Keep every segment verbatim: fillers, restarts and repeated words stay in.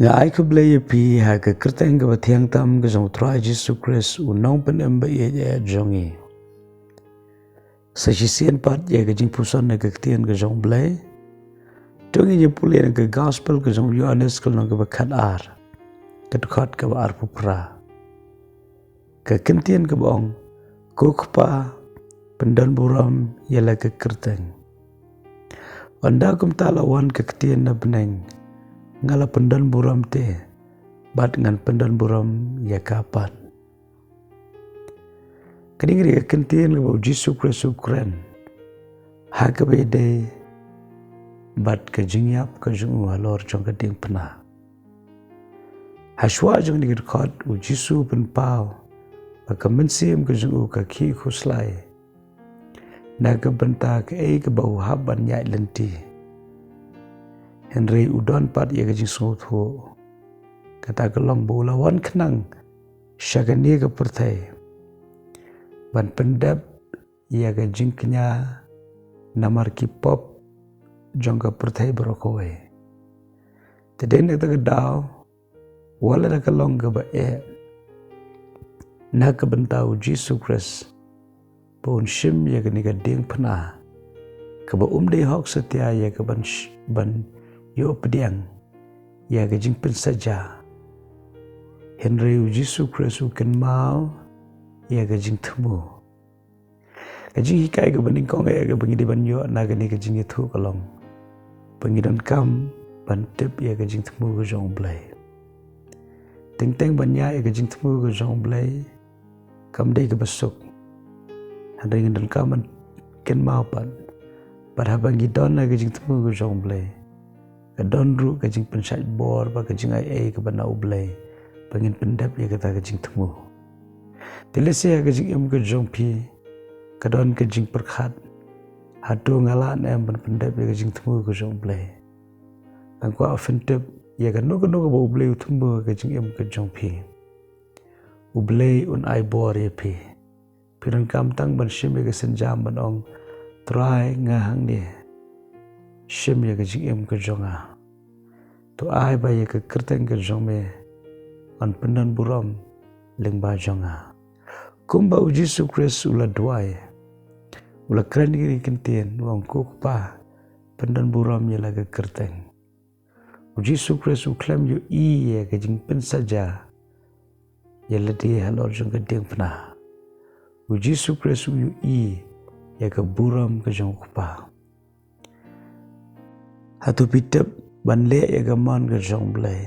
Nga ai khublei ïa phi ha ka kyrteng kaba thiang tam ka jong u Trai Jisu Khrist, u nongpynim ba ïeit jong ngi. Sa shisien pat ïa ka jingpuson na ka ktien ka jong u Blei, to ngin ïa pule na ka gospel ka jong u Ïoannis ka lynnong kaba khatar, ka dkhot kaba arphew phra. Ka ktien kaba ong, ko Kpa, pyndonburom ïa la ka kyrteng. Ynda kumta la wan ka ktien na bneng, nga la pyndonburom te, bad ngan pyndonburom ïa ka pat. Kane ka dei ka ktien kaba u Jisu Khrist u kren ha kaba ïadei bad ka jingïap ka jong u halor jong ka diengphna. Hashwa jong kane ka dkhot u Jisu u pynpaw ba ka mynsiem ka jong u ka khih khuslai na ka bynta kaei kaba u hap ban ïaid lynti. Hynrei u don pat ïa ka jingsngewthuh, kata ka long ba u la wan khnang sha kane ka pyrthei ban pyndep ïa ka jingkñia namar ki pop jong ka pyrthei baroh kawei. Te dei na kata ka daw, wat la da ka long kaba eh na ka bynta u Jisu Khrist ba un shim ïa kane ka diengphna kaba um dei hok satia ïa ka ban sh-, ban ïoh pdiang ïa ka jingpynsaja. Hynrei u Jisu Khrist u kynmaw ïa ka jingthmu. Ka jinghikai kaba nyngkong eh kaba ngi dei ban ïoh na kane ka jingïathuh ka long ba ngi donkam ban tip ïa ka jingthmu ka jong u Blei. Teng teng ban ïaid ïa ka jingthmu ka jong u Blei kam dei kaba suk. Hynrei ngi donkam ban kynmaw pat, pat haba ngi don ha ka jingthmu ka jong u Blei, ka don ruh ka jingpynshait bor bad ka jingai ei kaba na u Blei ba ngin pyndep ïa kata ka jingthmu. Te lehse ha ka jingim ka jong phi ka don ka jingpyrkhat, hato nga lah ne em ban pyndep ïa ka jingthmu ka jong u Blei? Ngan kwah phin tip ïa kano kano kaba u Blei u thmu ha ka jingim ka jong phi. U Blei un ai bor ïa phi. Phi donkam tang ban shim ïa ka sienjam ban ong, Trai nga hangne, shim ïa ka jingim ka jong nga. To ai ba ïa ka kyrteng ka jong me yn pyndonburom lyngba jong nga. Kumba u Jisu Khrist u la duwai, u la kren ïa kane ka ktien, u ong, ko Kpa, pyndonburom ïa la ka kyrteng. U Jisu Khrist u khlem ïohi ïa ka jingpynsaja ïa lade halor jong ka diengphna. U Jisu Khrist u ïohi ïa ka burom ka jong u Kpa. Hato phi tip ban leh ïa ka mon ka jong u Blei,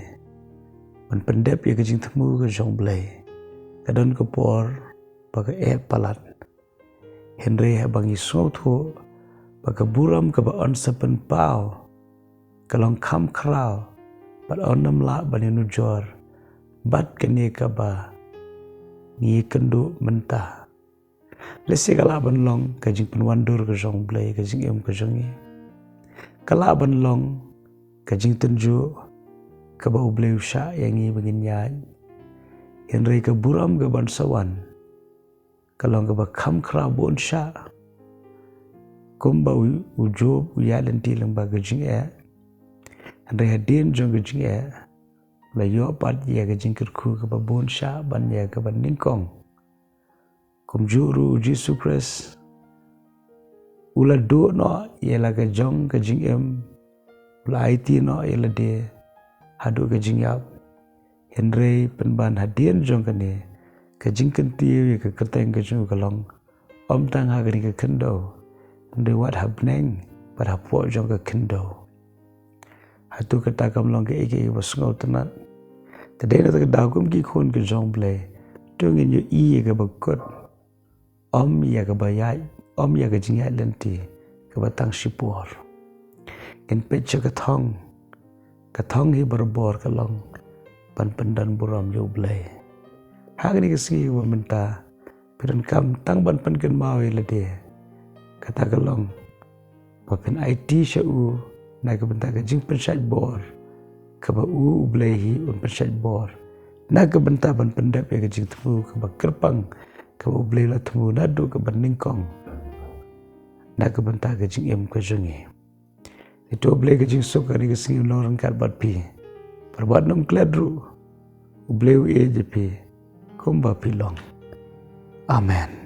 ban pyndep ïa ka jingthmu ka jong u Blei, ka don ka por ba ka eh palat. Hynrei haba ngi sngewthuh ba ka burom kaba yn sa pynpaw ka long kham khraw bad yn ym lah ban ïanujor bad kane kaba ngi kynduh mynta. Lehse ka lah ban long ka jingpynwandur ka jong u Blei ha ka jingim ka jong ngi. Ka lah ban long ka jingtynjuh kaba u Blei u shah ïa ngi ba ngin ïaid. Hynrei ka burom kaban sa wan ka long kaba kham khraw bun shah. Kumba u, u Job u ïaid lynti lyngba ka jingeh, hynrei hadien jong ka jingeh u la ïoh pat ïa ka jingkyrkhu kaba bun shah ban ïa kaba nyngkong. Kumjuh ruh u Jisu Khrist u la duh noh ïa la ka jong ka jingim, u la aiti noh ïa lade haduh ka jingïap. Hynrei pynban hadien jong kane, ka jingkyntiew ïa ka kyrteng ka jong u ka long, ym tang ha kane ka khyndew, hynrei wat ha bneng bad hapoh jong ka khyndew. Hato kata kam long kaei kaei ba sngewtynnat? Te dei na kata ka daw kum ki khun ka jong u Blei, to ngin ïohi ïa kaba kut, ym ïa kaba ïaid, ym ïa ka jingïaid lynti kaba tang shipor. Ngin peit sha ka thong, ka thong hi barabor ka long ban pyndonburom ïa u Blei. Ha kane ka sngi kaba mynta, phi donkam tang ban pynkynmaw ïa lade. Kata ka long ba phin aiti sha u na ka bynta ka jingpynshait bor kaba u, u Blei hi un pynshait bor, na ka bynta ban pyndep ïa ka jingthmu kaba kyrpang kaba u Blei u la thmu naduh kaba nyngkong na ka bynta ka jingim ka jong ngi. Ïa to u Blei ka jingsuk ha kane ka sngi un long ryngkat bad phi. Pyrbat nym klet ruh. U Blei u ïeit ïa phi kumba phi long. Amen.